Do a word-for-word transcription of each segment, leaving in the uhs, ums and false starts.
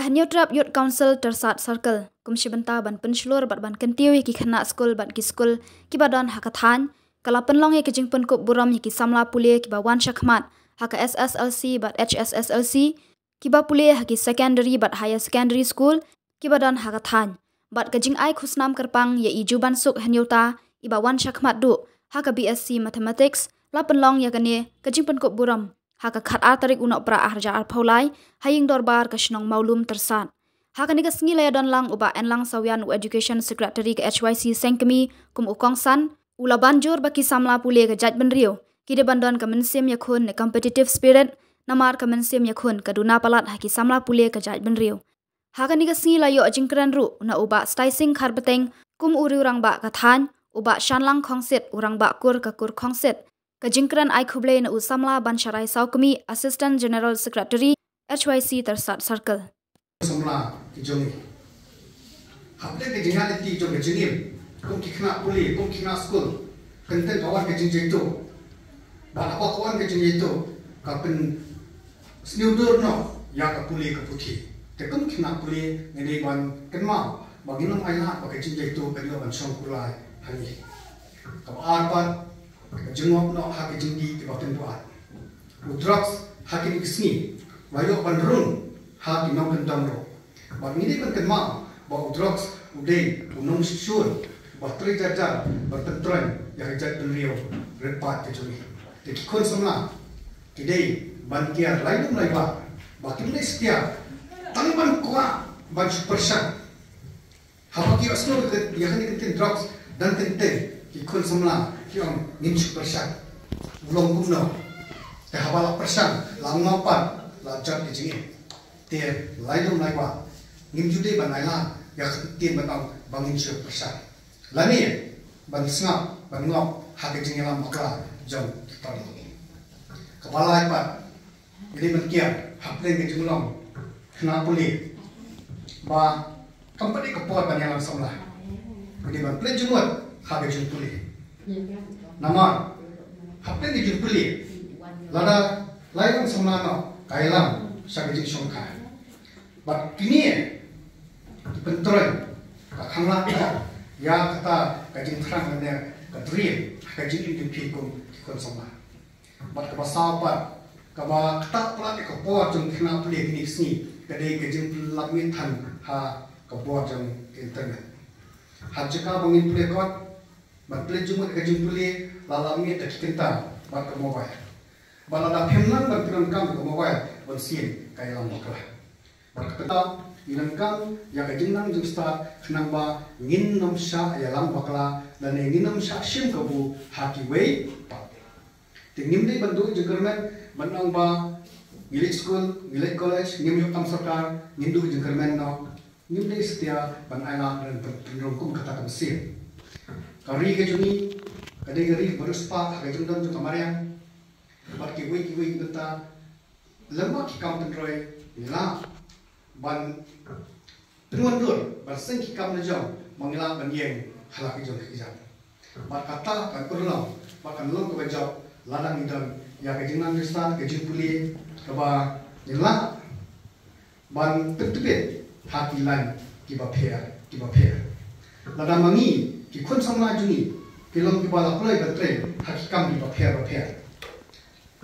Hynñiewtrep Youth Council Tyrsad Circle kum shi bynta ban pynshlur bad ban kyntiew ïa ki khynnah skul bad ki skul kiba don ha ka thaiñ, ka la pynlong ïa ka jingpynkup burom ïa ki samla pule kiba wan shakhmat ha ka S S L C bad H S S L C, kiba pule ha ki secondary bad higher secondary school kiba don ha ka thaiñ, bad ka jingai khusnam kyrpang ïa i Jubansuk Hynñiewta iba wan shakhmat duh ha ka B S C Mathematics, la pynlong ïa kane ka jingpynkup burom ha ka khatar tarik u Nohprah arhajar arphew lai ha ïing dorbar ka shnong Mawlum Tyrsad. Ha kane ka sngi la ïadon lang u Bah Enlang Sawian, u Education Secretary ka H Y C Sengkmie, kum u kongsan. U la ban jur ba ki samla pule ka jaitbynriew ki dei ban don ka mynsiem ïakhun ne competitive spirit, namar ka mynsiem ïakhun ka duna palat ha ki samla pule ka jaitbynriew. Ha kane ka sngi la ïoh jingkren ruh na u Bah Staising Kharbeteng kum u riewrangbah ka thaiñ, u Bah Shanlang Khongsit, u rangbah kur ka kur Khongsit. Ka jingkren ai khublei na u samla Bansharai Sawkmie, Assistant General Secretary, H Y C Tyrsad Circle. Samla ki jong ngi. Hapdeng ka jingïaid lynti jong ka jingim, kum ki khynnah pule, kum ki khynnah skul, kyntien ka wan ka jingjaituh. Bad haba ka wan ka jingjaituh, ka pynsniew dur noh ïa ka pule ka puthi. Te kum ki khynnah pule, ngi dei ban kynmaw ba ngin ym ailad ba ka jingjaituh kan ïoh ban shong kulai ha ngi. Kaba ar pat, ka jingngop noh ha ka jingdih kiba kynduh. U drugs ha kine ki sngi la ïoh ban rung ha ki nongkyndong ruh. Bad ngi dei ban kynmaw ba u drugs u dei u nongshun ba trei jar jar ban pyntroiñ ïa ka jaitbynriew rit paid ka jong ngi. Te ki khun samla ki dei ban kiar lai lum lai bah ba kim dei satia tang ban kwah ban shu pyrshang. Haba ki ïohsngew ïa kane ka ktien drugs, dang teng teng ki khun samla ki ong ngin shu pyrshang. U long kumno? Te haba la pyrshang, la ngop pat, la jot ka jingim. Te lai lum lai bah, ngim ju dei ban ailad ïa ka ktien ban ong ba ngin shu pyrshang. Lane ban sngap, ban ngop ha ka jingïalam bakla jong ki paralok. Kaba lai pat, ngi dei ban kiar hapdeng ka jinglong khynnah pule ba kam pat dei ka por ban ïalam samla. Ngi dei ban pynleit jingmut ha ka jingpule. Namar hapdeng ka jingpule, lada la ïalam samla noh, ka ïalam sha ka jingshongkha. Bad kine ki pyntroiñ, ka khanglad ïa kata ka jingthrang lane ka dream ha ka jingim jong phi kum ki khun samla. Bad kaba saw pat, kaba ktah palat ïa ka por jong ki khynnah pule kine ki sngi, ka dei ka jingpynlap miet than ha ka bor jong ka internet. Ha jaka ba ngin pule kot, ban pynleit jingmut ïa ka jingpule, la lap miet da ki kynta bad ka mobile. Bad lada phim nang ban pyndonkam ïa ka mobile, ban sien ka ïalam bakla. Bad ka pynta, ngi donkam ïa ka jingnang jingstad khnang ba ngin ym shah ïalam bakla lane ngin ym shah shim kabu ha kiwei pat. Te ngim dei ban duh jingkyrmen ban ong ba ngi leit skul, ngi leit college, ngim ïoh kam sorkar, ngin duh jingkyrmen noh. Ngim dei satia ban ailad ban pynrung kum kata ka mynsiem. Ka ri ka jong ngi ka dei ka ri kaba riewspah ha ka jingdon jong ka mariang. Bad kiwei kiwei ki bynta, lem bad ki kam pynroi, ngi lah ban pynwandur, ban seng ki kam la jong ba ngi lah ban ïeng ha la ki jong ki jam. Bad kata kan pynlong, bad kan long kaba jop lada ngi don ïa ka jingnang jingstad, ka jingpule kaba ngi lah ban pyntbit ha ki lain kiba pher kiba pher. Lada ma ngi ki khun samla jong ngi ki long kiba la kloi ban trei ha ki kam kiba pher ba pher,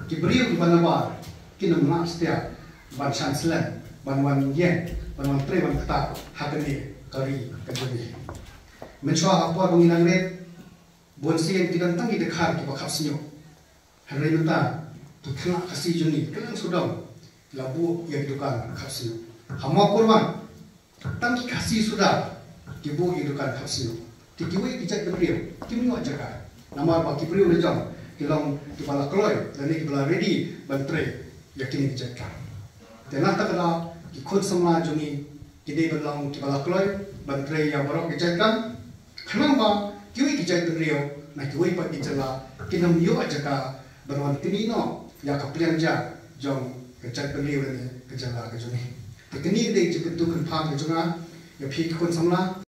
ki briew kiba nabar kin ym lah satia ban shah slem, ban wan ïeng, ban wan trei, ban ktah ha kane ka ri ka jong ngi. Mynshuwa ha por ba ngi nang rit, bun sien ki don tang ki dkhar kiba khap shñiuh. Hynrei mynta ki khynnah Khasi jong ngi kylleng sawdong ki la buh ïa ki dukan khap shñiuh. Ha Mawkyrwat tang ki Khasi suda ki buh ïa ki dukan khap shñiuh. Te kiwei ki jaitbynriew kim ïoh jaka namar ba ki briew la jong ki long kiba la kloi lane kiba la ready ban trei ïa kine ki jait kam. Te na kata ka daw ki khun samla jong ngi ki dei ban long kiba la kloi ban trei ïa baroh ki jait kam. Khnang ba kiwei ki jaitbynriew na kiwei pat ki jylla kin ym ïoh jaka ban wan knieh noh ïa ka pliang ja jong ka jaitbynriew lane ka jylla ka jong ngi. Te kane ka dei jingkyntu kynpham ka jong nga ïa phi ki khun samla.